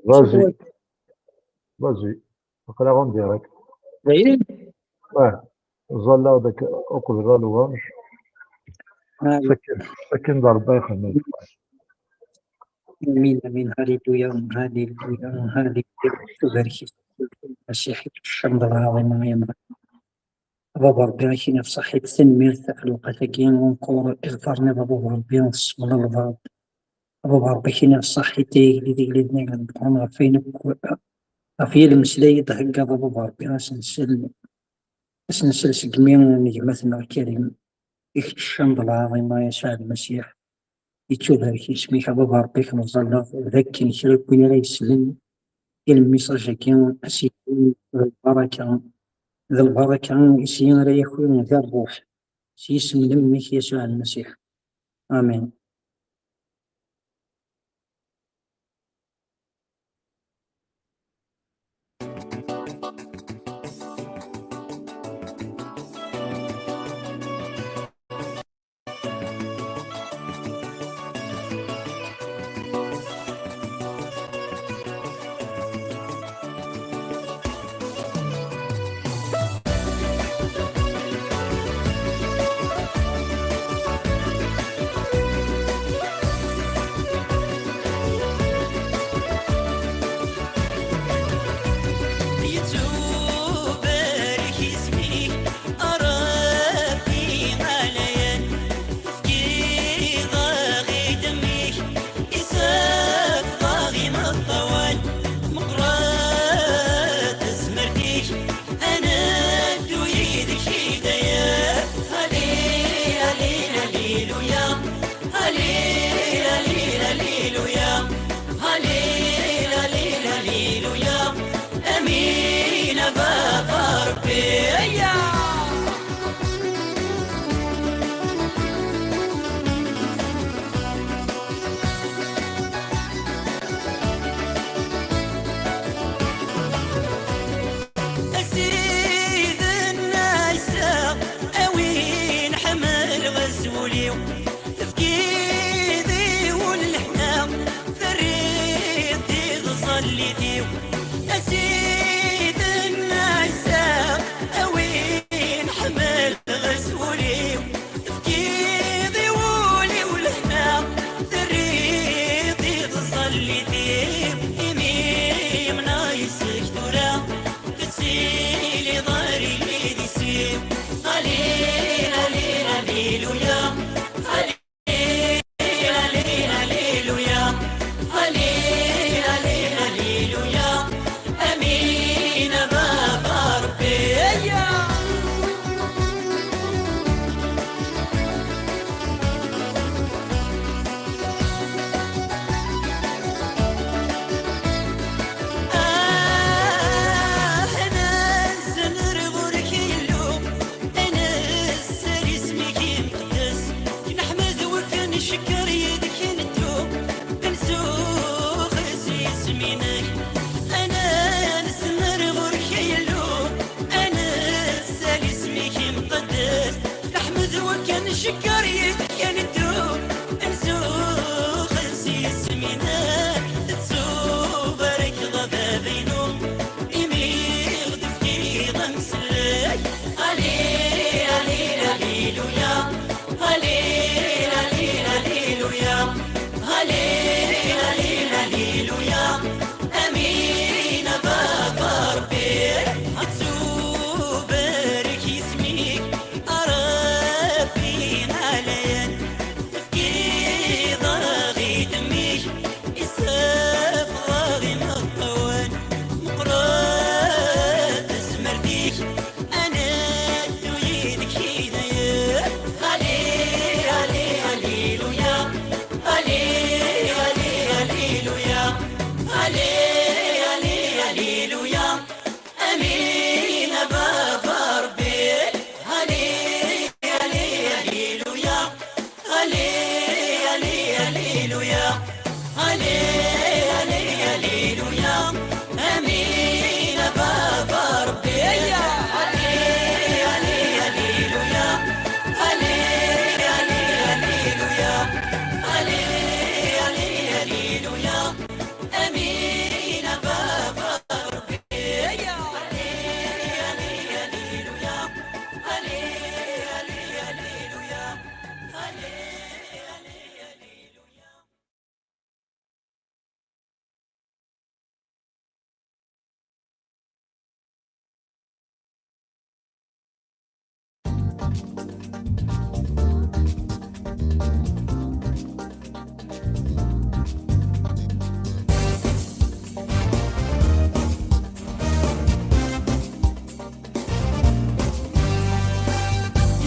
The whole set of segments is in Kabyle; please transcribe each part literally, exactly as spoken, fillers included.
Vas-y. Vas-y. Aql-aɣ en direct. Dayen? Ah, ẓẓalleɣ-d akka uqbel la louange. Ah, sakin, sakin d Ṛebbi ixemmem. Amin, amin. Haliluya, haliluya, haliluya. Tubarek isem Lmasiḥ, ikcem d lɛaḍima, ya Mṛaḥ. A Baba Ṛebbi, ad k-iniɣ ṣaḥit, tanemmirt ɣef lewqat-agi, encore iɣfaṛen, a Baba Ṛebbi, tessemlelbeḍ. A Baba Ṛebbi, ad k-iniɣ ṣaḥit, ay agellid, agellid, ɣef wayen akk, ɣef yal ameslay i d-theggaḍ, a Baba Ṛebbi, ad s-nsel, ad s-nsel seg imi n gma-tneɣ Karim, ikcem d lɛaḍima, Yasuɛ Lmasiḥ. Yettubarek yisem-ik, a Baba Ṛebbi, i k-neẓẓalleɣ, d akken kra n win ara yeslen i lmisaj-agi, ad s-yekun d lbaraka, d lbaraka i s-, ara yaki d ṛṛuḥ, s yisem n mmi-k Yasuɛ Lmasiḥ. Amin. Yettubarek isem-ik, a Ṛebbi ɛlayan. Tefkiḍ-aɣ-id mmi-k, isafeḍ-aɣ imeṭṭawen. Meqqret tezmert-ik, ad neddu yid-k i dayem. Ali, ali, aliluya. Ali, ali, aliluya. Ali, ali, aliluya. Amin, a Baba Ṛebbi. Ayya! A Sidi n Ɛisa, a win ḥemmleɣ azwel-iw, tefkiḍ i wul leḥna, terriḍ-d i tẓallit-iw. A Sidi n Ɛisa, a win ḥemmleɣ azwel-iw, tefkiḍ i wul-iw lehna, terriḍ i tẓallit-iw, imi yemneɣ yes-k tura, tettiliḍ ar yidis-iw. Ali, ali, aliluya, ali, ali, aliluya, ali, ali, aliluya. Amin, a Baba Ṛebbi. Ayya!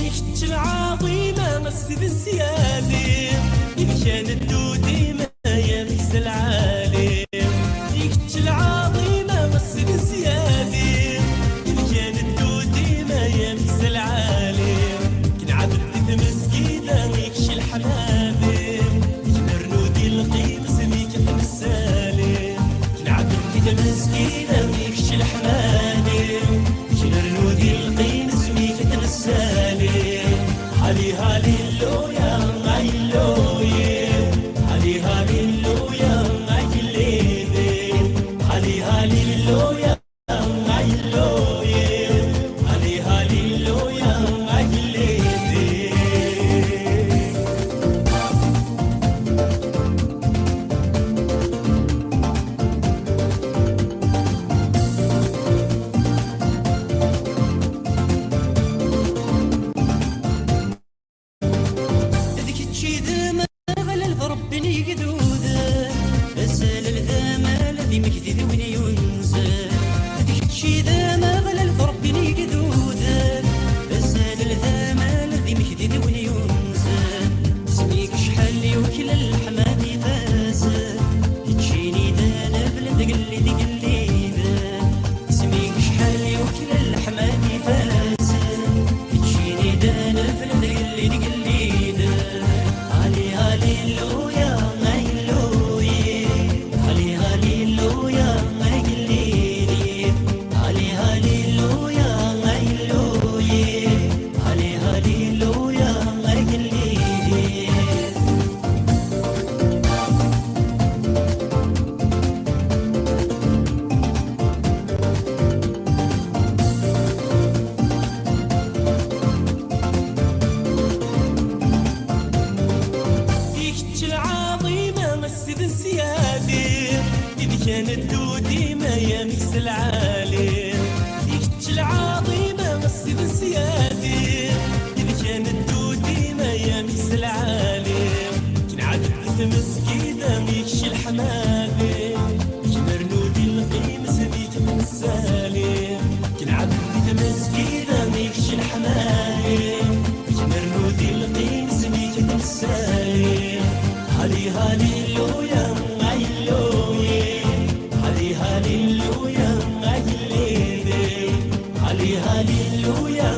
Ikečč lɛaḍima s d zzyadi, i d kan ddud-im ay ameksa lɛali. Ikečč lɛaḍima s d zzyadi, i d kan ddud-im ay ameksa lɛali. Kenɛabed di tmezgida ikečč leḥmadi, kenrnu di lqim s mi k-tmessali. Kenɛabed di tmezgida ikečč leḥmadi, kenrnu di lqim s mi k-tmessali. Hali haliluya, ayiluyi. Hali haliluya, agellidi. Hali haliluya, ayiluyi. Hali haliluya, agellidi. D kečč i d Ameɣlal d Ṛebbi n yegduden, d azalel d amal d imekdi d win yunzen. D kečč i d Ameɣlal d Ṛebbi n yegduden, d azalel d amal d imekdi d win yunzen. Isem-ik acḥal yuklal leḥmam ifazen, keččini d anebl d gellid igelliden. Isem-ik acḥal yuklal leḥmam ifazen, keččini d anebl d gellid igelliden. Ali, aliluya, ayiluyi. Ali, aliluya, agellidi. Ali, aliluya, ayiluyi. Ali, aliluya, agellidi. Ikečč lɛaḍima s d zzyadi, i d kan ddud-im ay ameksa lɛali. Ikečč lɛaḍima s d zzyadi, i d kan ddud-im ay ameksa lɛali. Kenɛabed di tmezgida ikečč leḥmadi, kenrnu di lqim s mi k-nessali. Kenɛabed di tmezgida ikečč leḥmadi, kenrnu di lqim s mi k-nessali. Hali haliluya, ayiluyi. Hali haliluya, agellidi. Hali haliluya,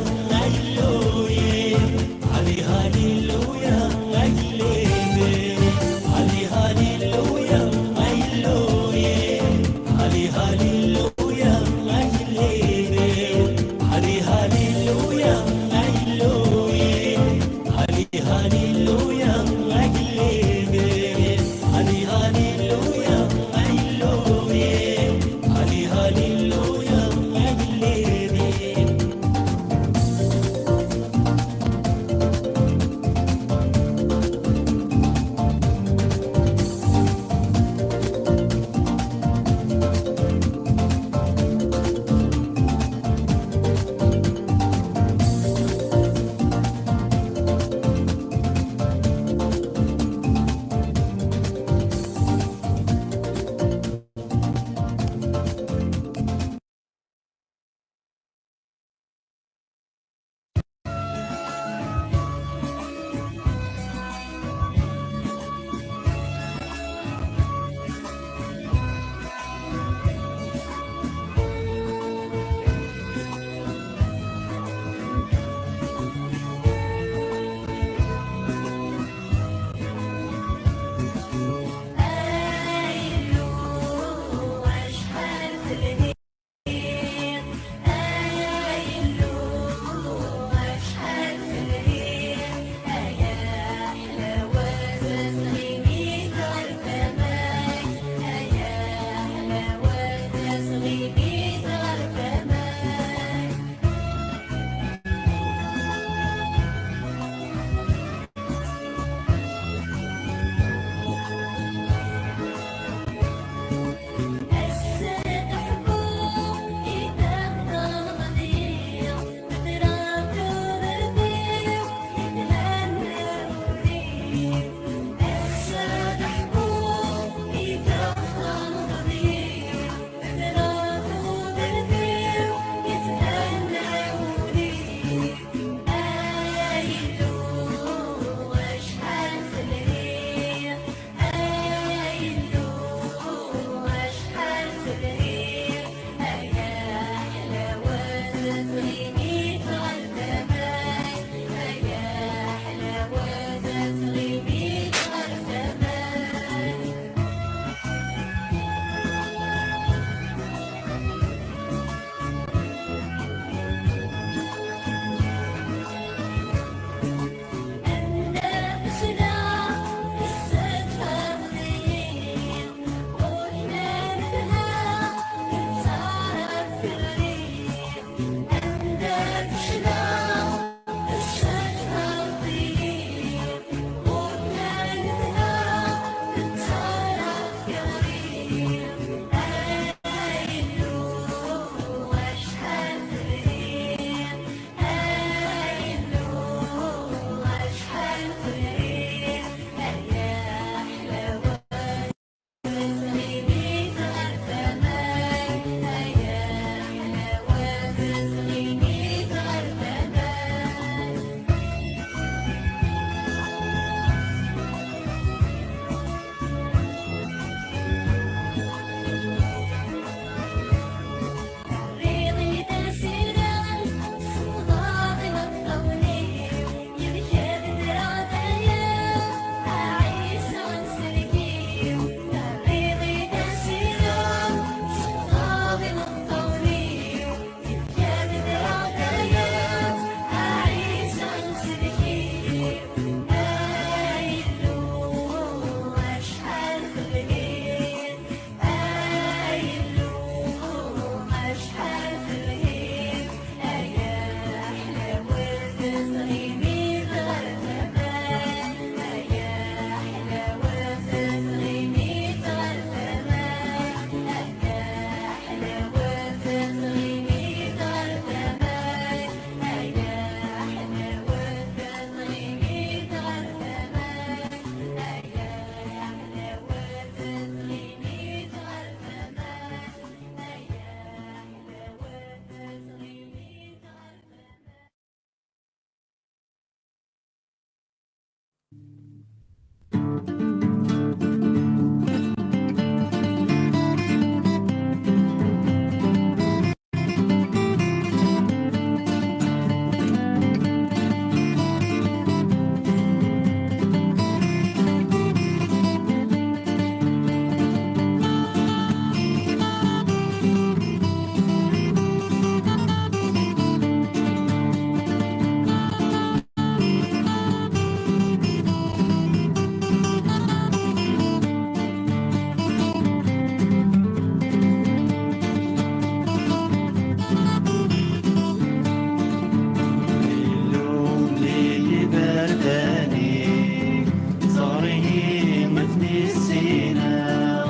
Illu mlil iberdan-ik, ẓer-iyi ma ten-issineɣ,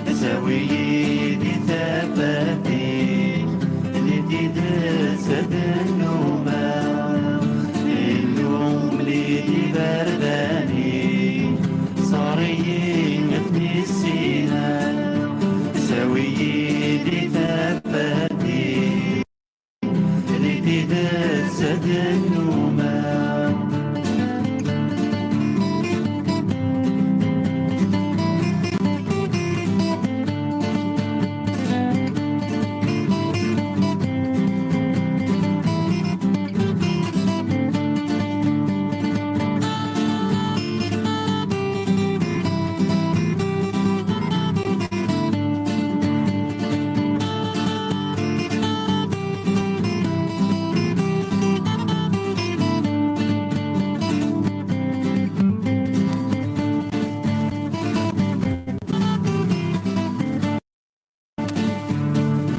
asawi-yi di tafat-ik, di tidet ad nnumeɣ. Illu mlil iberdan-ik, ẓer-iyi ma ten-issineɣ, asawi-yi di tafat-ik, di tidet ad nnumeɣ.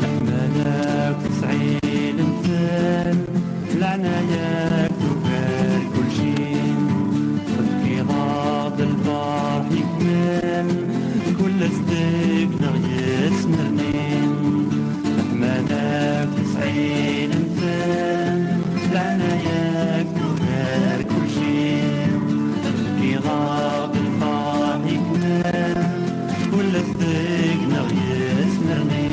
Leḥmala-k tesɛi lemtel, leɛnaya-k tugar kulci. Tefkiḍ-aɣ-d lferḥ yekmel, kul ass deg-neɣ yesnernin. Leḥmala-k tesɛi lemtel, leɛnaya-k tugar kulci. Tefkiḍ-aɣ-d lferḥ yekmel, kul ass deg-neɣ yesnerni.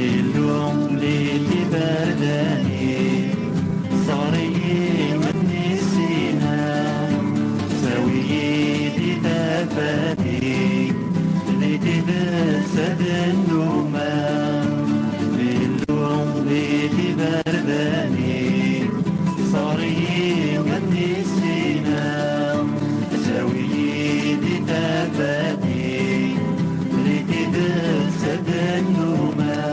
Illu mlil iberdan-ik, ẓer-iyi ma ten-issineɣ, sawi-yi di tafat-ik, di tidet ad nnumeɣ. Illu mlil iberdan-ik, ẓer-iyi ma ten-issineɣ, sawi-yi di tafat-ik, di tidet ad nnumeɣ.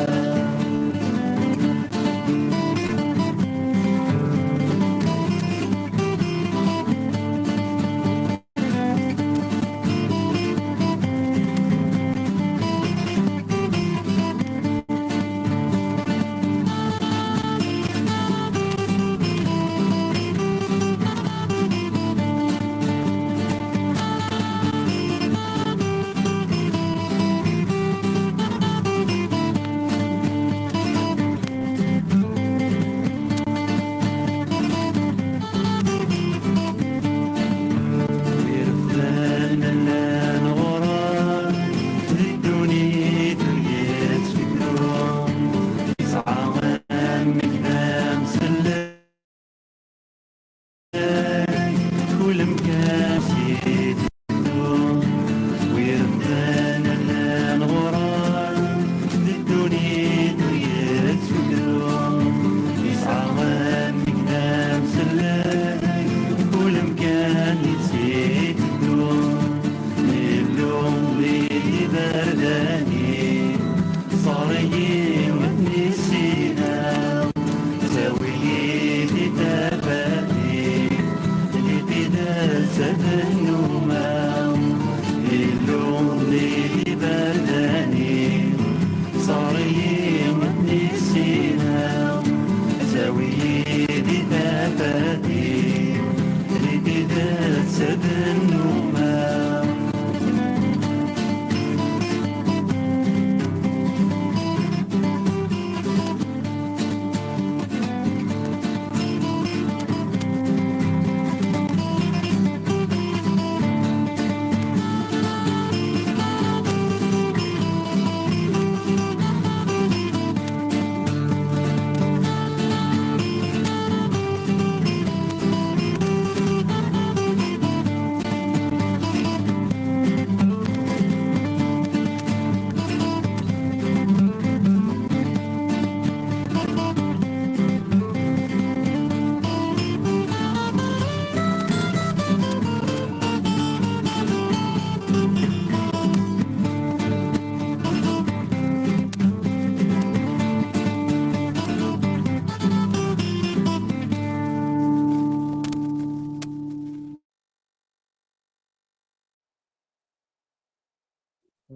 iberdan-iw, ṣṣer-iyi ur ten-issineɣ, ttawi-yi di tafat-ik, di tidet ad nnumeɣ, Illu-nni d iberdan-iw, ṣṣer-iyi ur ten-issineɣ, ttawi-yi di tafat-ik, di tidet ad nnumeɣ.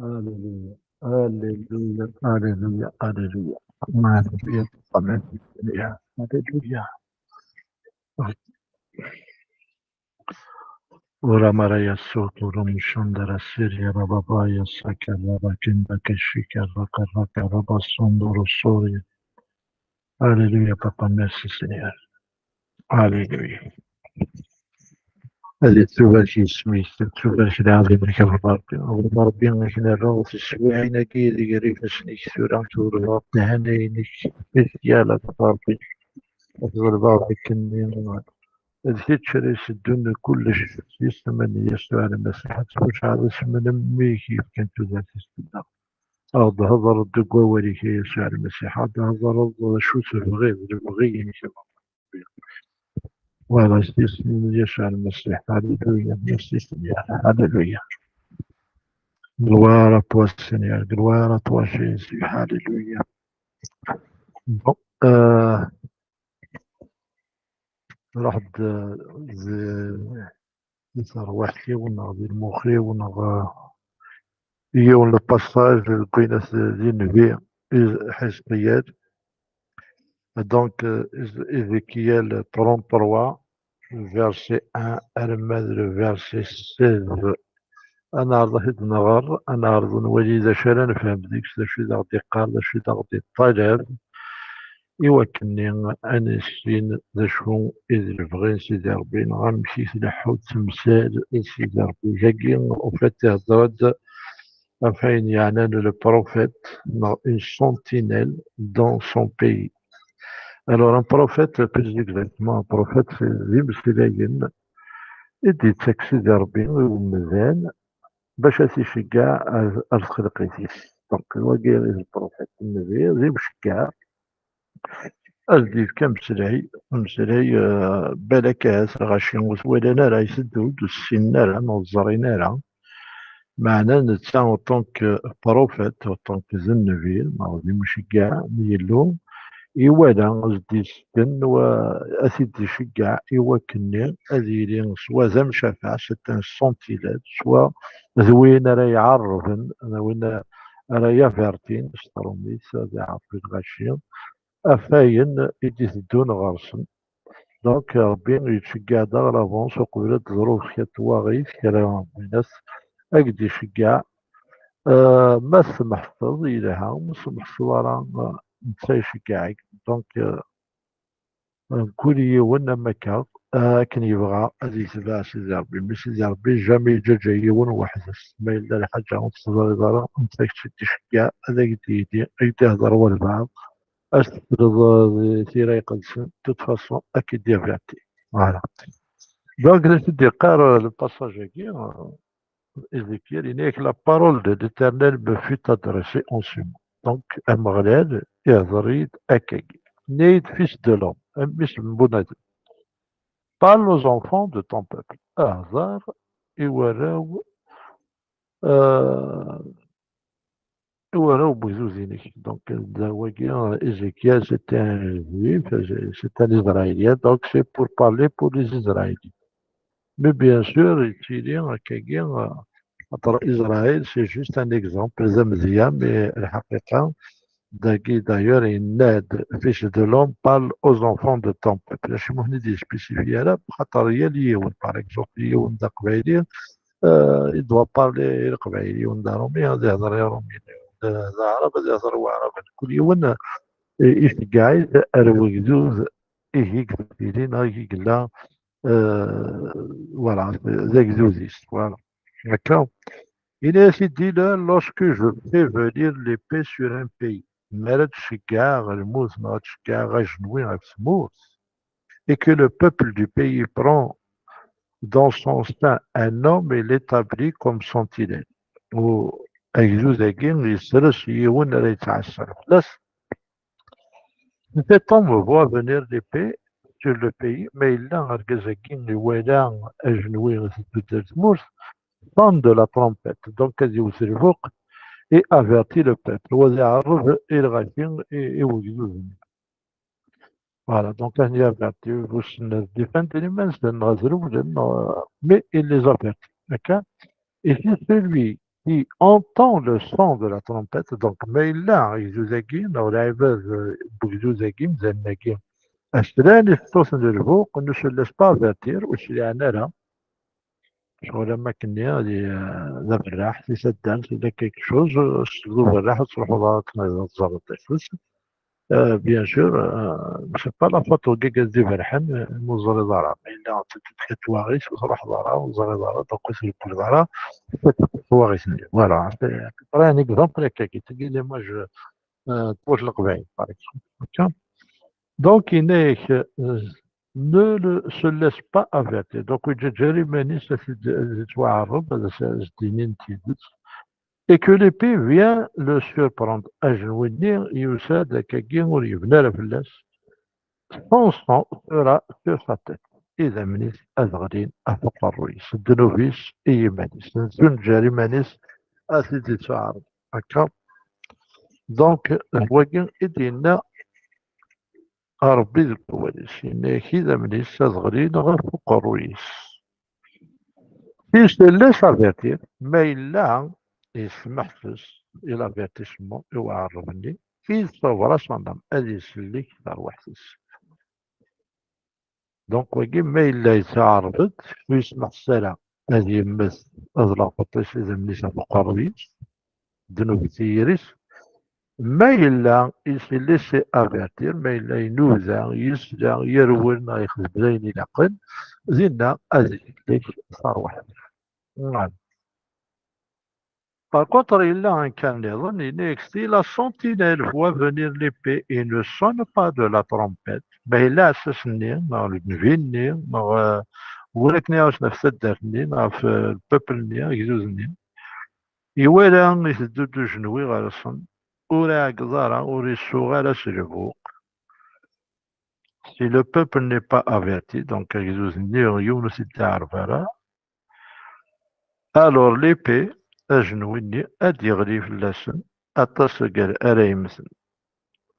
Alléluia, alléluia, alléluia, alléluia. Alléluia. Ora Maraya Soto, Romushanda, Rasiria, Rababaya, Sakaraba, Kinda, Keshika, Rakaraka, Rabasundoro, Soria. Alléluia, Papa, merci Seigneur. Alléluia. Ad ittubarek yisem-ik, ad ittubarek lɛaḍima-k a Ṛebbi. A Ṛebbi, ad k-nerra tiswiɛin-agi deg ifassen-ik tura, ad k-ḍelbeɣ ttihanayen-ik, i tyal a Ṛebbi, ad k-ḍelbeɣ d akken d kečč ara iseddun kullec s yisem n Yasuɛ Lmasiḥ, ad tmuceɛeḍ isem n Mmi-k yefkan tudert-is fell-aɣ. Ad d-thedreḍ deg wawal-ik, a Yasuɛ Lmasiḥ, ad d-thedreḍ d acu tebɣiḍ, lebɣi-inek a Ṛebbi. Voilà, s yisem n Yasuɛ Lmasiḥ. Alléluia. Merci Seigneur. Alléluia. Gloire à toi Seigneur. Gloire à toi Jésus. Alléluia. Bon, euh, nruḥ-d, euh, di, di terwiḥt-iw neɣ di lmux-iw neɣ, euh, yiwen le passage deg wayen at di nnbi Ḥizqiyal. Donc, euh, Ézéchiel trente-trois, verset un arma d le verset seize. Ad neɛreḍ ad t-id-nɣer, ad neɛreḍ ad nwali d acu ara nefhem deg-s, d acu i d aɣ-d-iqqar, d acu i d aɣ-d-iṭṭalab, i wakken-nni ad nissin d acu i d lebɣi n Sidi Ṛebbi, neɣ amek i tleḥḥu d temsal d Sidi Ṛebbi. Dagi, au fait, ihedder-d ɣef wayen yeɛnan le prophète, neɣ une sentinelle dans son pays. Alors, un prophète, plus exactement, un prophète, c'est d imeslayen i d-yettak Sidi Ṛebbi i umdan bac ad t-iceggeɛ ar, ar txelqit-is. Donc, wagi i d prophète, nnbi, d imceggeɛ, ad d-yefk ameslay, ameslay, euh, balak ahat lɣaci ur t-walan ara, iteddu-d, ur s-ssinen ara, neɣ ur t-ẓrin ara. Meɛna netta, en tant que prophète, en tant que d nnbi, neɣ d imceggeɛ n Yillu, iwala ad s-d-yessken wa ad t-id-iceggeɛ i wakken-nni ad yili swa d amcafaɛ, c'est un sentinelle, swa d win ara iɛerrben, d win ara yavertin s tṛumit, ad iɛerreb i lɣaci ɣef wayen i d-iteddun ɣer-sen. Donc, Ṛebbi yettceggiɛ-d à l'avance, uqbel ad d-teḍru kra n twaɣit, kra n winas, ad k-d-iceggeɛ. Euh, ma tmeḥseḍ, yelha, ma tmeḥseḍ ara, euh, netta iceggeɛ-ik. Donc, euh, mkul yiwen am akka, euh, akken yebɣa ad yetbeɛ Sidi Ṛebbi. Mais Sidi Ṛebbi jamais yeǧǧaǧa yiwen weḥd-s. Ma yella lḥaǧa ur teẓriḍ ara, netta ad k-id-iceggeɛ, ad ak-d-yini, ad k-d-ihder walbeɛḍ, ad s-tefreḍ, euh, di tira iqedsen, de toute façon, ad k-id-yaverti. Voilà. Donc, d acu i d-yeqqar, euh, le passage-agi, euh, Ézéchiel, yenna-yak, la parole de l'Éternel me fut adressée en ce mot. Donc, Ameɣlal ihder-iyi-d akkagi. Yenna-yi-d, fils de l'homme, a mmi-s n bunadem, parle aux enfants de ton peuple. Hder i warraw, euh, wara ubegdud-inek. Donc, d wagi, Ézéchias, c'est un juif, c'est un israélien, donc c'est pour parler pour les Israéliens. Mais bien sûr, yettili akkagi, euh, xaṭer Israël, c'est juste un exemple, d amedya, mais lḥaqiqa, dagi, d'ailleurs, yenna-d, Fils de l'homme parle aux enfants de ton peuple. Acimi ur ten-id-yespécifié ara, xaṭer yal yiwen, par exemple, yiwen d aqbayli, euh, il doit parler i leqbayel, yiwen d aṛumi, ad ihḍer i iṛumiyen, yiwen d, d aɛṛab, ad ihḍer i waɛṛaben. Kul yiwen, euh, iceggeɛ-it ar wegdud ihi i yettilin, ihi yella, euh, voilà, d agdud-is, voilà. D'accord. Yenna-yas-id, lorsque je fais venir l'épée sur un pays, mi ara d-ceggɛeɣ lmut neɣ ad ceggɛeɣ ajenwi ɣef tmurt, et que le peuple du pays prend dans son sein un homme et l'établit comme sentinelle. U agdud-agi yesres yiwen ara yettɛassan fell-as. Cet homme voit venir l'épée sur le pays, ma yella argaz-agi iwala ajenwi iteddu-d ar tmurt, sonne de la trompette, donc ad iwet lbuq, et avertit le peuple, u ad iɛerreb i lɣaci, i, i wegdud-nni. Voilà, donc ad averti, wissen ad d-ifan iman-nsen, neɣ ad rewlen, neɣ, mais il les avertit, d'accord? Et c'est celui qui entend le son de la trompette, donc ma yella agdud-agi, neɣ lɛibad, euh, n wegdud-agi, imdanen-agi, slan i ṣṣut n lbuq, ne se laisse pas avertir, ur sliɛen ara. Ccɣel am akkenni, di, d aberraḥ, di taddart, tella quelque chose, s uberraḥ ad truḥeḍ ad tnayeḍ, ad teẓreḍ d acu-tt. Euh, bien sûr, euh, c'est pas la faute n wigad d iberḥen, euh, ur teẓriḍ ara. Ma yella tetteddu-d kan twaɣit, ur truḥeḍ ara, ur teẓriḍ ara, donc ur treggleḍ ara, tetteddu-d twaɣit-nni. Voilà, c'est à peu près un exemple akkagi. Tagi l'image, euh, n tmurt n Leqbayel, par exemple. Ok? Donc, yenna-yak, euh, ne le, se laisse pas avertir. Donc, ur yeǧǧa ara iman-is ad t-id-, ad yettwaɛreḍ, ad as-, ad as-d-inin tidet. Et que l'épée vient le surprendre. Ajenwi-nni yusa-d akkagi, ur yebni ara fell-as. Son sang sera sur sa tête. Idammen-is ad ɣlin ɣef uqerruy-is. Ddnub-is i yiman-is. Ur yeǧǧa ara iman-is ad t-id-yettwaɛreḍ. Akka. Donc, d wagi i d-yenna Ṛebbi deg wawal-is, yenna-yak idammen-is ad ɣlin ɣef uqerruy-is. Il se laisse avertir, ma yella yesmeḥses i l'avertissement, i uɛerreb-nni, il sauvera son âme, ad isellek tarwiḥt-is. Donc, wagi, ma yella yettɛerreb-d, ur yesmeḥses ara ad yemmet, ad lɣeṭṭ-is, idammen-is ɣef uqerruy-is, ddnub tiyir-is. Ma yella il s'est laissé avertir, ma yella inuda, yesla, yerwel, neɣ yexdem d ayen ilaqen, dinna ad isellek tarwiḥt. Naam. Par contre, yella un cas nniḍen, yenna-yak, si la sentinelle voit venir l'épée et ne sonne pas de la trompette, ma yella aɛessas-nni, neɣ nnbi-nni, neɣ, euh, win akken iɛussen ɣef taddart-nni, neɣ ɣef, euh, le peuple-nni, agdud-nni, iwala iteddu-d ujenwi ɣer-sen, ur iɛeggeḍ ara, ur isuɣ ara s lbuq. Si le peuple n'est pas averti, donc agdud-nni yiwen ur t-id-iɛerreb ara, alors l'épée, ajenwi-nni, ad d-yeɣli fell-asen, aṭas ara yemmten.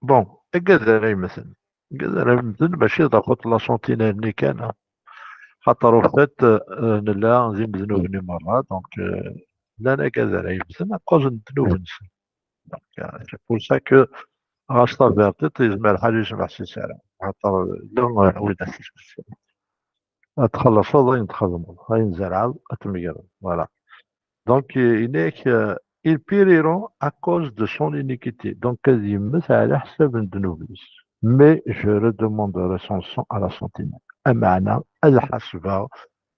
Bon, agad ara yemmten. Agad ara yemmten, mačči d la faute n la sentinelle-nni kan, ah. Xaṭer, au fait, euh, nella d imednuben i merra, donc, euh, llan agad ara yemmten, à cause n ddnub-nsen. Donc, euh, c'est pour ça que ɣas taberṭiṭ yezmer lḥal ur yesmeḥsis ara. Xaṭer, llan, euh, wid ad txellṣeḍ ayen txedmeḍ, ayen tzerɛeḍ, ad tmegreḍ. Voilà. Donc, euh, yenna-yak, euh, ils périront à cause de son iniquité. Donc, ad yemmet ɛla ḥsab n ddnub-is. Mais je redemanderai son sang à la sentinelle. Ameɛna, ad ḥasbeɣ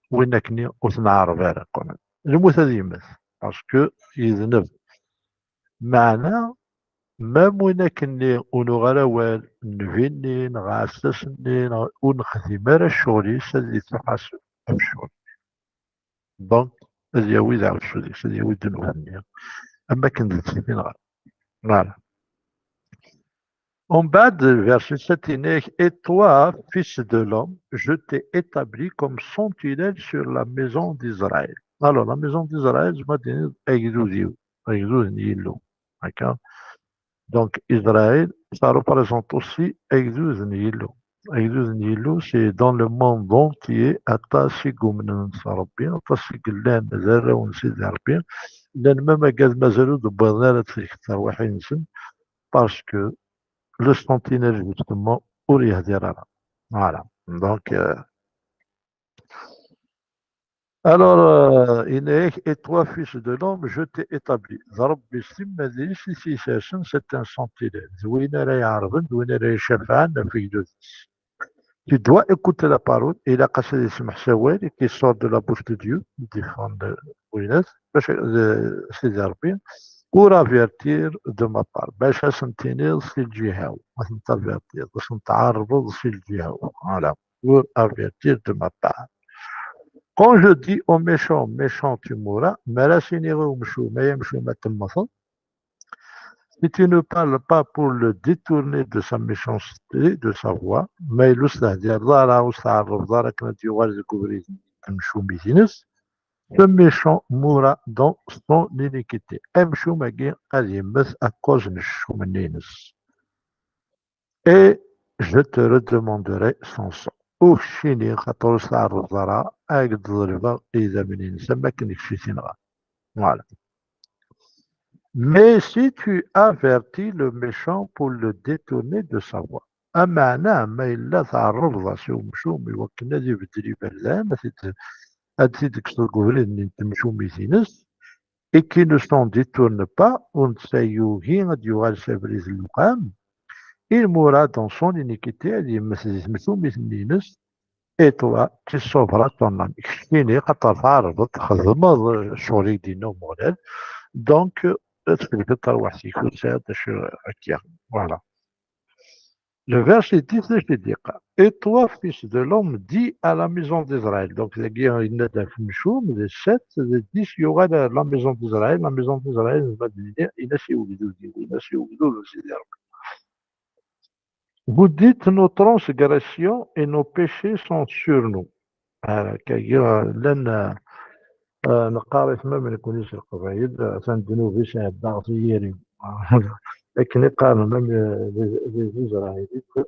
win akkenni ur t-nɛerreb ara, quand même. Lmut ad yemmet, parce que yedneb. Meɛna, même win akkenni ur nuɣ ara awal, nnbi-nni, neɣ aɛessas-nni, neɣ ur nexdim ara ccɣel-is, ad yettuḥaseb ɣef ccɣel. Donc, ad yawi d aɛussud-is, ad yawi ddnub-nni. Am akken d ttini, neɣ, voilà. Umbeɛd, verset sept, yenna-yak, et toi, fils de l'homme, je t'ai établi comme sentinelle sur la maison d'Israël. Alors, la maison d'Israël, tzemreḍ ad tiniḍ agdud-iw, agdud n Yillu. D'accord. Donc, Israël, ça représente aussi agdud n Yillu. Agdud n Yillu, c'est dans le monde entier, aṭas i yumnen s Rebbi, aṭas i yellan d arraw n Sidi Rebbi, llan même agad mazal ur d-wwiḍen ara ttrik terwiḥin-nsen, parce que le sentinelle, justement, ur yehdir ara. Voilà. Donc, euh, alors, euh, yenna-yak, et toi, fils de l'homme, je t'ai établi. D Rebbi s timmad-is i s-yessersen, c'est un sentinelle. D win ara iɛerben, d win ara icafɛen ɣef igdud-is. Tu dois écouter la parole, ilaq-as ad yesmeḥs awal qui sort de la bouche de Dieu, défend le winnat, bac, euh, Sidi Rebbi, pour avertir de ma part, bac ad sen-tiniḍ si lǧiha-w, ad ten-tavertiḍ, ad sen-tɛerrbeḍ si lǧiha-w. Voilà, pour avertir de ma part. Quand je dis au méchant, méchant, tu mourras, mi ara s-iniɣ i umcum, ay amcum, ad temmteḍ, si tu ne parles pas pour le détourner de sa méchanceté, de sa voie, ma yella ur s-tehdireḍ ara, ur s-tɛerrbeḍ ara akken ad d-yuɣal deg ubrid n tmecumit-ines, ce méchant mourra dans son iniquité. Amcum-agi ad yemmet à cause n ccum-nni-ines. Et je te redemanderai son sang. Ur k-ttiniɣ, xaṭer ur s-tɛerrbeḍ ara, ad k-d-ḍelbeɣ idammen-ines, am wakken d kečč i t-inɣan. Voilà. Mais si tu avertis le méchant pour le détourner de sa voie. Ameɛna, ma yella tɛerrbeḍ-as i umcum i wakken ad ibeddel iberdan, ad t-id-, ad t-id-tekkseḍ deg ubrid-nni n temcumit-ines, et qui ne s'en détourne pas, ur netta yugi ad d-yuɣal s abrid n lqam, il mourra dans son iniquité, ad yemmet di temcumit-nni-ines, et toi, tu sauveras ton âme. Keččini, xaṭer tɛerrbeḍ, txedmeḍ, eh, ccɣel i k-d-yenna Umeɣlal. Donc, eh, ad tfellkeḍ tarwiḥt-ik, ur tesɛiḍ d acu akka. Voilà. Le verset dix, d acu i d-yeqqar? Et toi, fils de l'homme, dis à la maison d'Israël. Donc, dagi, yenna-d ɣef umcum, d sept, d dix, yuɣal à la maison d'Israël. La maison d'Israël, ma d-nini, yenna-as i ugdud-iw, yenna-as i ugdud n Sidi Rebbi. Vous dites, nos transgressions et nos péchés sont sur nous. Ara, kagi, llan, eh, neqqar i tmam nekni s Leqbayel, eh, atan ddnub-is iɛedda ɣef yiri. Akken i qqaren, même, eh, les, les Israélites,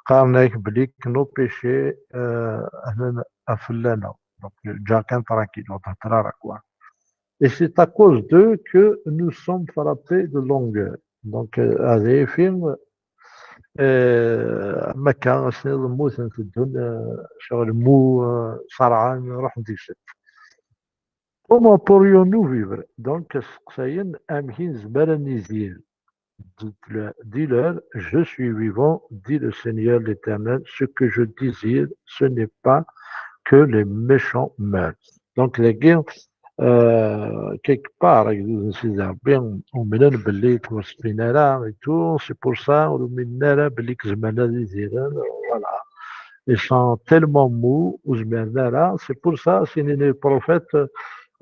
qqaren-ak belli que nos péchés, eh, atan fell-aneɣ. Donc, ǧǧa kan tranquille, ur thedder ara, quoi. Et c'est à cause d'eux que nous sommes frappés de longueur. Donc, eh, هذا يفي, eh, am akka, ad s-tiniḍ mmuten teddun, eh, ccɣel mmu, eh, ṣerɛen, ruḥen deg-sent. Comment pourrions-nous vivre? Donc, steqsayen, amek i nezmer ad nidir? Dites-leur, je suis vivant, dit le Seigneur l'Éternel, ce que je désire, ce n'est pas que les méchants meurent. Donc, dagi, euh, quelque part, agdud n Sidi Rebbi, umnen belli ur ttwaṣfin ara, et tout, c'est pour ça, ur uminen ara belli zemren ad idiren, voilà. Ils sont tellement mous, ur zmiren ara. C'est pour ça, s-inin i lprufit,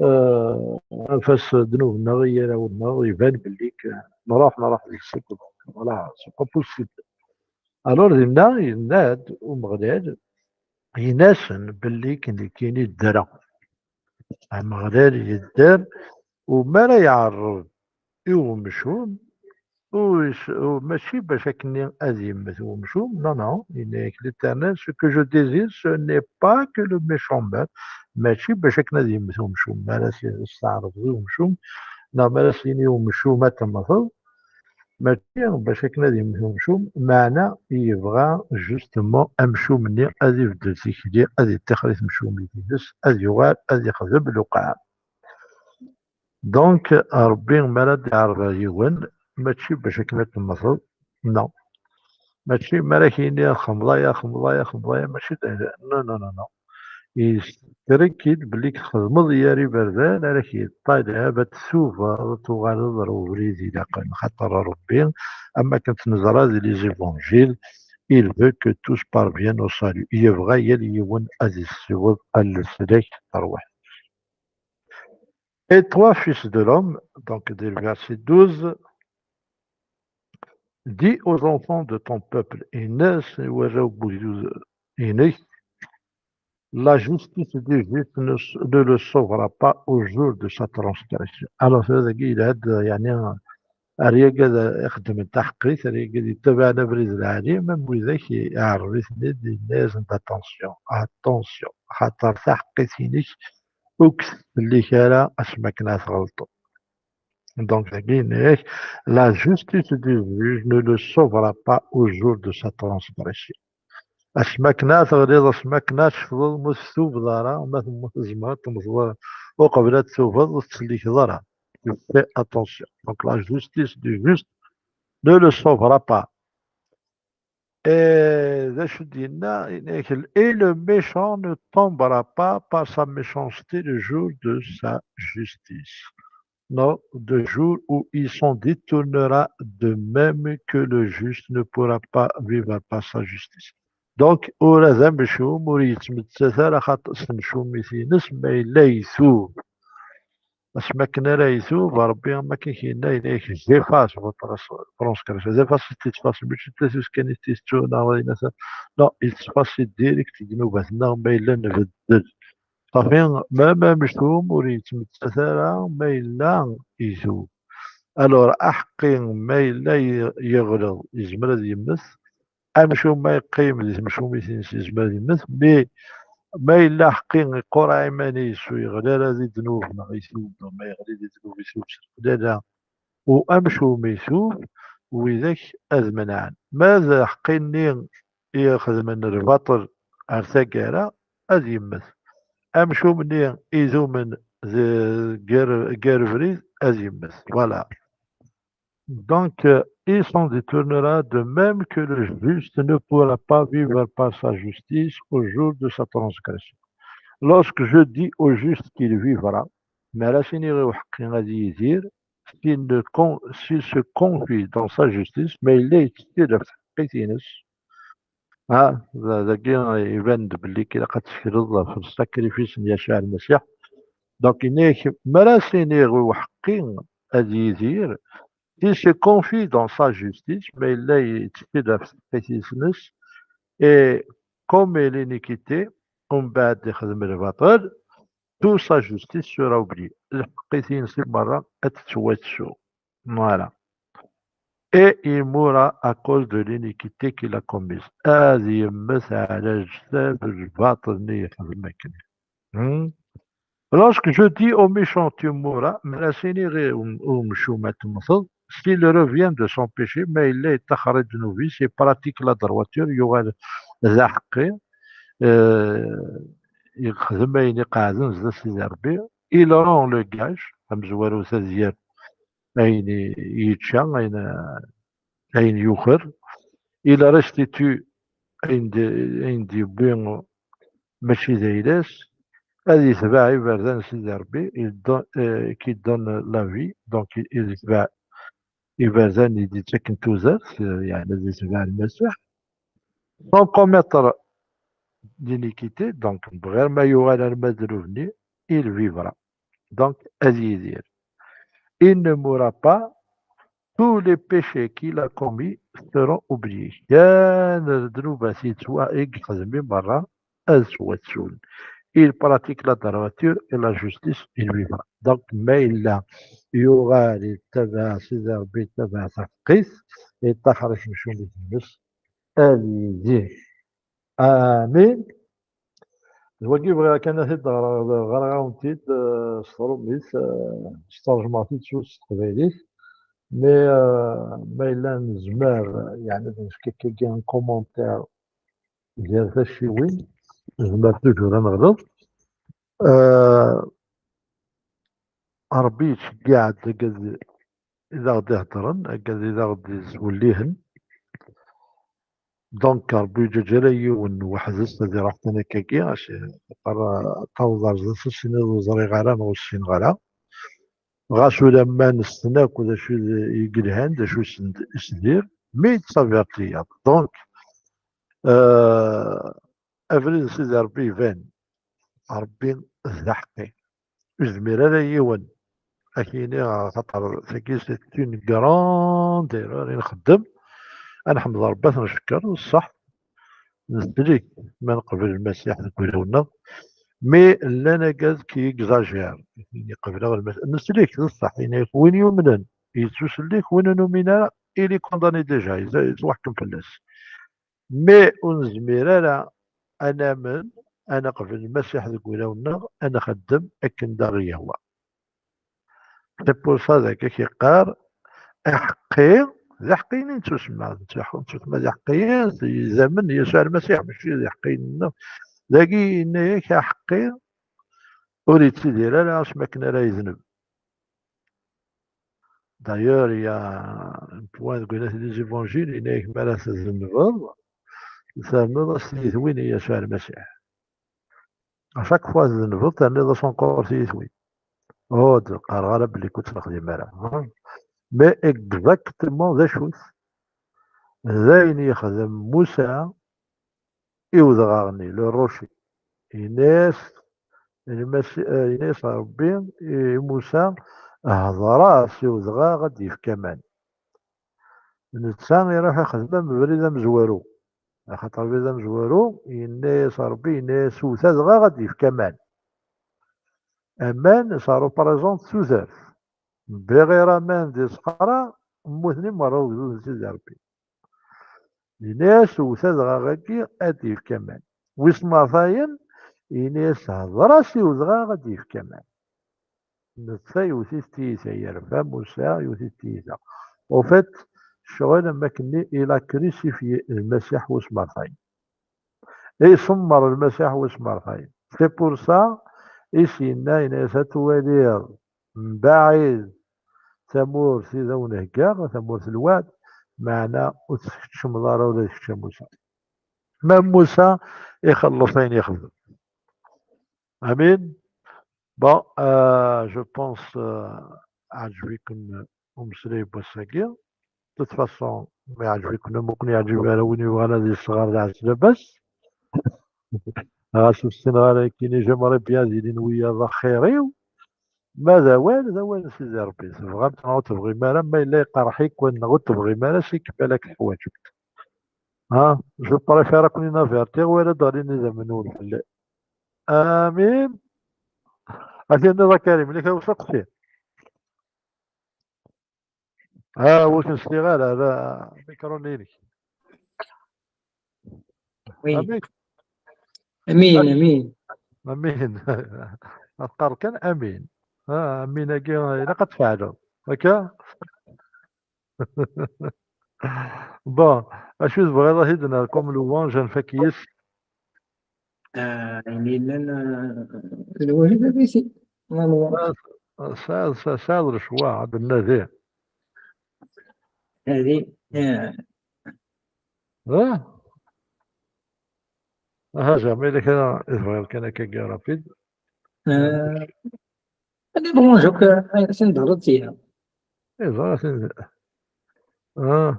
euh, anef-as ddnub-nneɣ i yiraw-nneɣ, iban belli k-, nruḥ, nruḥ deg-s akk. Voilà, c'est pas possible. Alors, dinna, yenna-d Umeɣlal, yenna-asen belli k-, nekkini ddreɣ. Ameɣlal yedder, u mi ara iɛerreb i umcum, ur is-, ur, mačči bac akken ad yemmet umcum, non, non, yenna-yak l'Éternel, ce que je désire, ce n'est pas que le méchant meure, mačči bac akken ad yemmet umcum, mi ara s-, s-tɛerrbeḍ i umcum, neɣ mi ara s-yini umcum ad temmteḍ, mačči bac akken ad yemmet umcum, meɛna yebɣa justement amcum-nni ad ibeddel tikli, ad iṭṭixer i temcumit-ines, ad yuɣal ad ixdem lewqeɛ. Donc, Rebbi, mi ara d-iɛerḍ yiwen, mačči bac akken ad temmteḍ, non. Mačči mi ara k-yini xemḍ aya, xemḍ aya, xemḍ aya, mačči d, non, non, non, non. Yessker-ik-id belli txedmeḍ yir iberdan, ara k-yeṭṭalab ad ttubeḍ, ad tuɣaleḍ ɣer ubrid ilaqen. Xaṭer Rebbi, am akken t-neẓra di les évangiles, il veut que tous parviennent au salut. Yebɣa yal yiwen ad yessiweḍ ar leslak n terwiḥt. Et toi, fils de l'homme, donc dès le verset douze, dis aux enfants de ton peuple, ini-as i warraw n wegdud-inek, la justice du juste ne, ne le sauvera pas au jour de sa transgression. Alors, tura dagi, il a, yani, Ar yagi ad ixeddmen taḥeqqit, ar yagi ad yettabaɛen abrid lɛali, même widak iɛerreb-iten-id, yenna-yasen-d: attention, attention, xaṭer taḥeqqit-inek ur k-tettsellik ara asmi akken ad tɣelṭeḍ. Donc, dagi yenna-yak: la justice du juge ne le sauvera pas au jour de sa transgression. Asmi akken ad teɣliḍ, asmi akken ad tecfeḍ, ma ur tettubeḍ ara, ma temmut, tzemreḍ ad temmteḍ uqbel ad tubeḍ, ur tettsellikeḍ ara. Tu fais attention. Donc, la justice du juste ne le sauvera pas. Et d acu d-yenna? Yenna-yak: et le méchant ne tombera pas par sa méchanceté le jour de sa justice, non, de jour où il s'en détournera, de même que le juste ne pourra pas vivre par sa justice. Donc, ula d amcum ur yettmettat ara, xaṭer s temcumit-ines, ma yella yetub. Asmi akken ara yetub, Ṛebbi, am akken i k-yenna, yenna-yak: j'efface votre transgression. J'efface, tettfaṣ, mačči d tatut kan i t-yettun, neɣ d ayen ata-, non, yettfaṣ direct ddnubat-nneɣ ma yella nbeddel. Ṣafi, même amcum ur yettmettat ara ma yella yetub. Alors, aḥeqqi ma yella ye-, yeɣleḍ, yezmer ad yemmet. Amcum ma yeqqim di temcumit-ines, yezmer ad yemmet. Mais ma yella aḥeqqi iqureɛ iman-is, ur yeɣli ara di ddnub, neɣ yetub, neɣ ma yeɣli di ddnub, yetub s leqlala, u amcum yetub, widak ad menɛen. Ma d aḥeqqi-nni ixedmen lbaṭel ar taggara, ad yemmet. Amcum-nni idumen d-, gar, gar ubrid, ad yemmet. Voilà. Donc, euh, il s'en détournera, de même que le juste ne pourra pas vivre par sa justice au jour de sa transgression. Lorsque je dis au juste qu'il vivra, mi ara s-iniɣ i uḥeqqi ad yidir, s'il ne con-, s'il se confie dans sa justice, ma yella yettekki ɣef tḥeqqit-ines, ah, da-, dagi iban-d belli ilaq ad tettekleḍ ɣef sacrifice n Yacuɛ Lmasiḥ. Donc, yenna-yak, mi ara s-iniɣ i uḥeqqi ad yidir, s'il se confie dans sa justice, ma yella yettekki ɣef tḥeqqit-ines, et commet l'iniquité, umbeɛd ixdem lbaṭel, toute sa justice sera oubliée. Lḥeqqit-ines merra ad tettwattu. Voilà. Et il mourra à cause de l'iniquité qu'il a commise. Ad yemmet ɛla leǧtab n lbaṭel-nni yexdem akken. Hmm? Lorsque je dis au méchant: tu mourras, mi ara s-iniɣ i um-, umcum ad temmteḍ, s'il revient de son péché, ma yella yettaxer i ddnub-is, il pratique la droiture, yuɣal d aḥeqqi, euh, yexdem ayen iqeɛden zdat Sidi Ṛebbi, il rend le gage, amezwaru, tadyant, ayen i-, yečča, ayen, ayen yuker, il restitue ayen d-, ayen d-yewwi mačči d ayla-s, ad yetbeɛ iberdan n Sidi Ṛebbi, il don-, euh, qui donne la vie, donc il, il yetbeɛ iberdan i d-yettaken tudert, euh, yeɛni ad yetbeɛ Lmasiḥ, sans commettre d'iniquité, donc bɣir ma yuɣal arma d ddnub-nni, il vivra. Donc, ad yidir. Il ne mourra pas, tous les péchés qu'il a commis seront oubliés. Kan ddnubat yettwa-, i yexdem i merra, ad ttwatsun. Il pratique la droiture et la justice, il vivra. Donc, ma yella yuɣal yettabaɛ Sidi Ṛebbi, yettabaɛ taḥeqqit, yeṭṭaxer i temcumit-nnes, ad yidir. Amin. D wagi bɣiɣ kan ad t-id-ɣreɣ, ɣreɣ-awen-t-id, eh, s tṛumit, eh, sṭerjmeɣ-t-id s teqbaylit. Mais, eh, ma yella nezmer, eh, yeɛni ad nefk akkagi un commentaire gar tacciwin, nezmer toujours ad neɣleḍ. Eh, Ṛebbi yettceggiɛ-d agad i d aɣ-d-iheddren, agad i d aɣ-d-izwellihen. Donc, Ṛebbi ur yeǧǧa ara yiwen weḥd-s ad iṛuḥ kan akkagi, xaṭer, eh, taweḍ ar zdat-s, ur ẓriɣ ara neɣ ur ssineɣ ara. Ɣas ulamma nessen akk d acu i d, i yelhan, d acu i s-, i s-d-, i s-d-ir, mi yettaverti-yaɣ. Donc, euh, abrid n Sidi Ṛebbi iban. Ṛebbi d aḥeqqi. Ur yezmir ara yiwen ad k-yini, xaṭer tagi c'est une grande erreur i nxeddem. Ad nḥemd Ṛebbi, ad t-ncekker, d ṣṣeḥ. Neslek ma neqbel Lmasiḥ deg ulawen-nneɣ. Mais llan agad qui exagèrent. Yeqbel Lmasiḥ. Neslek, d ṣṣeḥ. Yenna-yak win yumnen, yettusellek, win ur numin ara, il est condamné déjà, yettwaḥkem fell-as. Mais ur nezmir ara ad namen, ad neqbel Lmasiḥ deg wulawen-nneɣ, ad nxeddem akken d aɣ-yehwa. C'est pour ça dagi i k-yeqqar aḥeqqi, d aḥeqqiyen i nettusemma, nettusemma d iḥeqqiyen, d idammen n Yasuɛ Lmasiḥ, mačči d iḥeqqiyen-nneɣ. Dagi yenna-yak aḥeqqi ur yettidir ara asmi akken ara yedneb. D'ailleurs, il y a un point deg les évangiles, yenna-yak mi ara tdennbeḍ, ternuḍ-as tiyitwin i Yasuɛ Lmasiḥ. À chaque fois tdennbeḍ, terniḍ-as encore tiyitwin. Oh, d qqareɣ ara belli ur tt-nexdim ara. Mais exactement d acu-t? D ayen yexdem Musa i udɣaɣ-nni, le rocher. Yenna-yas Lmasi-, eh, yenna-yas Ṛebbi i Musa, hḍer-as i udɣaɣ ad d-yefk aman. Netta iruḥ ixdem am ubrid amezwaru. Axaṭer abrid amezwaru, yenna-yas Ṛebbi, yenna-yas wwet adɣaɣ ad d-yefk aman. Aman, ça représente tudert. Bɣir aman di ṣṣeḥra, mmuten i merra ugdud n Sidi Ṛebbi. Yenna-yas wwet adɣaɣ-agi ad d-yefk aman. Wis mertayen, yenna-yas hḍer-as i udɣaɣ ad d-yefk aman. Netta yewwet-it tiyita, yerfa Musa, yewwet-it tiyita. Au fait, ccɣel am wakken-nni il a crucifié Lmasiḥ wis mertayen. Isemmer Lmasiḥ wis mertayen. C'est pour ça i s-yenna, yenna-yas ad twaliḍ mbaɛid tamurt i d awen-heggaɣ, tamurt n lweɛd, meɛna ur tkeččmeḍ ara ula d kečč a Musa. Ma Musa ixelleṣ ayen yexdem. Amin. Bon, euh, je pense, euh, ɛǧeb-iken umeslay n wass-agi. De toute façon, ma yeɛǧeb-iken am ur ken-yeɛǧib ara, win yebɣan ad yesɣer d aɛeslabas. Ɣas ur ssineɣ ara, nekkini j'aimerais bien ad ilin wiyaḍ axir-iw. Ma d awal, d awal n Sidi Ṛebbi. Tebɣamt neɣ ur tebɣim ara, ma yella iqerḥ-iken neɣ ur tebɣim ara, c'est que balak teḥwaǧemt. Ha, je préfère ad ken-in-avertiɣ, wala ad d-ɣlin idammen-nwen fell-i. Amin. Ad t-yenniḍ a Karim, nekk d usteqsi. Ah, ur ken-sliɣ ara, ala amikru-nni-inek. Oui. Amin. Amin, amin. Amin. Ad teqqareḍ kan amin. Ah, amin-agi ilaq ad tfeɛleḍ. Akka? Bon, acu tebɣiḍ ad t-id-nerr comme louange, ad nfak yes? Ah, ayen yellan, ah, lwehid ad isi. Ma lwa. Tesɛiḍ, tesɛiḍ lecwaɛ ad d-nnadi. Hadi, ah. Ah? Aha, zeɛma yella kra i tebɣiḍ kan akka, rapide. Ah, ad d-ronj akk, ah, ayen s-, n-d-ṛṛeḍ tura. Eh, ẓriɣ sin-, ah.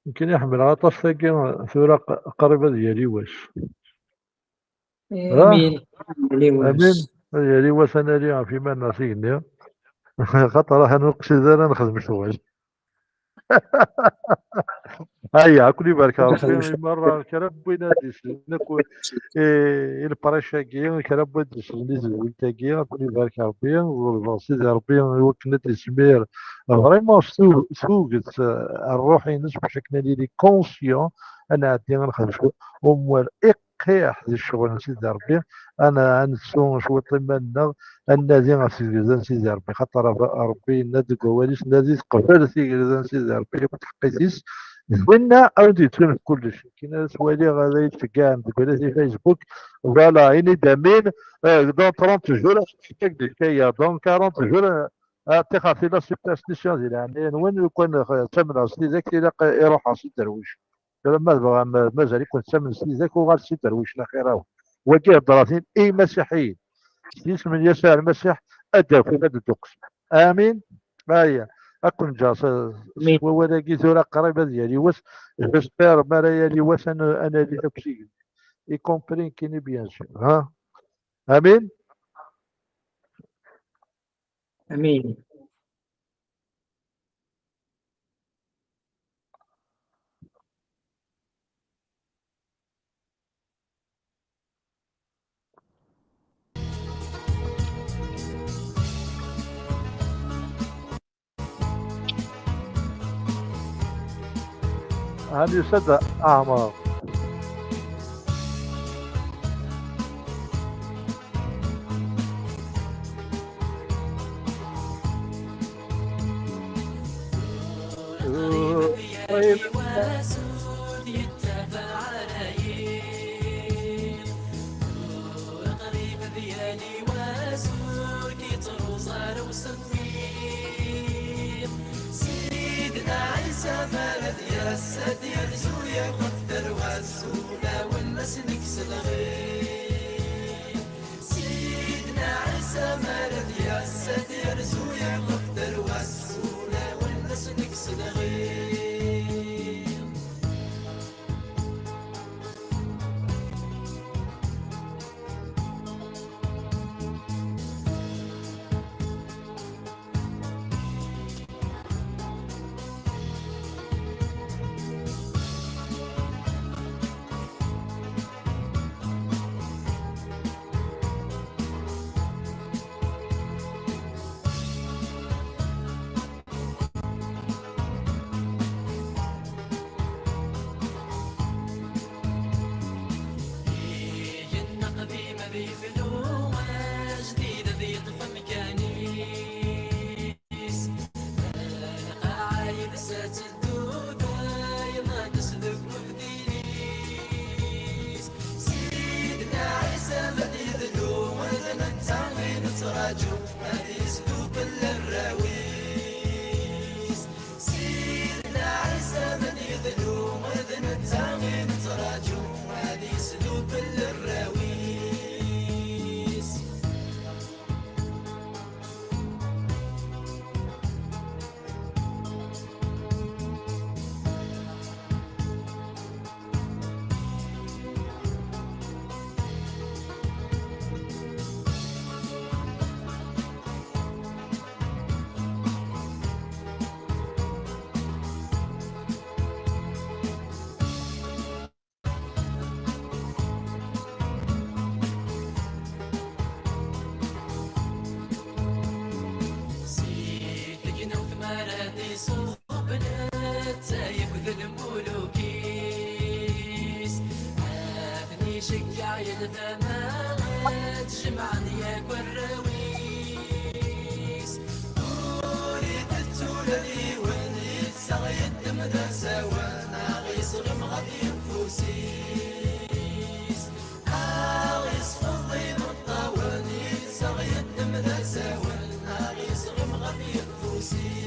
Nekkini ḥemmleɣ aṭas tagi, tura q-, qrib ad yali wass. Eh, ah, amin. Yali wass. Amin. Ad yali wass ad nali ɣef iman-nneɣ s igenni. Xaṭer aḥan ur qsid ara nexdem ccɣel. Aya, ad ken-ibarek Ṛebbi, i merra, kra n win ad d-islen akk i, i leprêche-agi, kra n win ad d-islen i tedwilt-agi, ad ken-ibarek Ṛebbi, ḍelbeɣ Sidi Ṛebbi i wakken ad d-ismir vraiment s tu-, s tuget, eh, ṛṛuḥ-ines, bac akken ad nili conscient, ad nɛeddi ad nexdem cwiṭ, au moins iqqiḥ di ccɣel n Sidi Ṛebbi, ad n-, ad nettu cwiṭ iman-nneɣ, ad nnadi ɣef tgelda n Sidi Ṛebbi, xaṭer Ṛebbi yenna-d deg wawal-is, nadi teqbel tigelda n Sidi Ṛebbi akked tḥeqqit-is, d winna ad d-yettunefk kullec. Nekkini ad ttwaliɣ ad iyi-d-ceggɛen deg wala di Facebook, voilà, ini-d amin, eh, dans trente jours, ad ḥekkaɣ-d aya, dans quarante jours, eh, ah, tixer tila superstition di leɛnaya-nwen, lukan, eh, ttamneɣ s tidak, ilaq iruḥeɣ s iderwic. Tura ma tebɣam, ma-, mazal-iken tettamnem s tidak, uɣal s iderwicen axir-awen. Wagi heddṛet-in i imasiḥiyen. S yisem n Yasuɛ Lmasiḥ, ad d-afun, ad d-tuqsem. Amin. Aya. Ad ken-ǧǧeɣ s, s wawal-agi tura qrib ad yali wass. J'espère mi ara yali wass ad n-, ad nali akk s igenni. Y compris nekkini, bien sûr. Ha? Amin. Amin. Han yusa-d Ɛmer. Sidna Ɛisa mi ara d-yas, ad d-yerzu yakk ɣef tarwa-s, ulawen ad s-nekkes lɣir. Sidna Ɛisa mi ara d-yas, ad d-yerzu yakk ɣef tarwa-s, ulawen ad s-nekkes lɣir. Igenni aqdim ad yefnu, ajdid ad yeṭṭef amkan-is. Lqaɛa yid-s ad teddu, dayen ad tesdukkel diri-s. Sidna Ɛisa ma d-yedlu, d netta i nettraǧu, ad yesdukkel arraw-is. Sidna Ɛisa ma d-yedlu, d netta i nettraǧu, ad yesdukkel arraw-is. Si tegnewt mi ara d-iṣubb netta akked lmuluk-is, ad ten-iceggeɛ i lfama ad jemɛen yakk arraw-is. Ur itettu ula d yiwen, yessaɣ yeddem d asawen, aɣ-isɣem ɣef yeffus-is. Aɣ-isfeḍ imeṭṭawen, yessaɣ yeddem d asawen, aɣ-isɣem ɣef yeffus-is.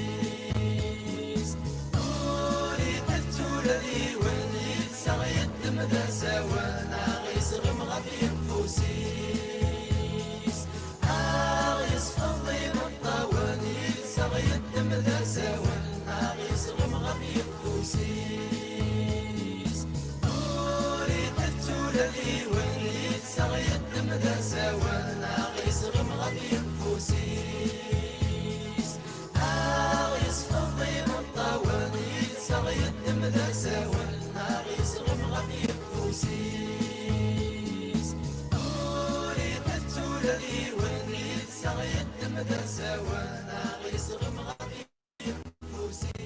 Ur itettu ula d yiwen, yessaɣ yeddem d asawen, aɣ-isɣem ɣef yeffus-is. Aɣ-isfeḍ imeṭṭawen, yessaɣ yeddem d asawen, aɣ-isɣem ɣef yeffus-is. Ur itettu ula d yiwen, yessaɣ yeddem d asawen, aɣ-isɣem ɣef yeffus-is. Aɣ-isfeḍ imeṭṭawen, yessaɣ yeddem d asawen, aɣ-isɣem ɣef yeffus-is. Ur itettu ula d yiwen, yessaɣ yeddem d asawen, aɣ-isɣem ɣef yeffus-is.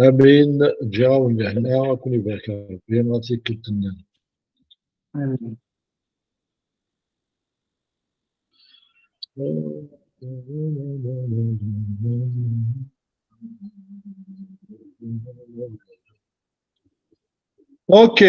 Amin. Ǧǧiɣ-awen lehna, ad ken-ibarek Rebbi, a tikkelt-nniḍen. Amin. Ok.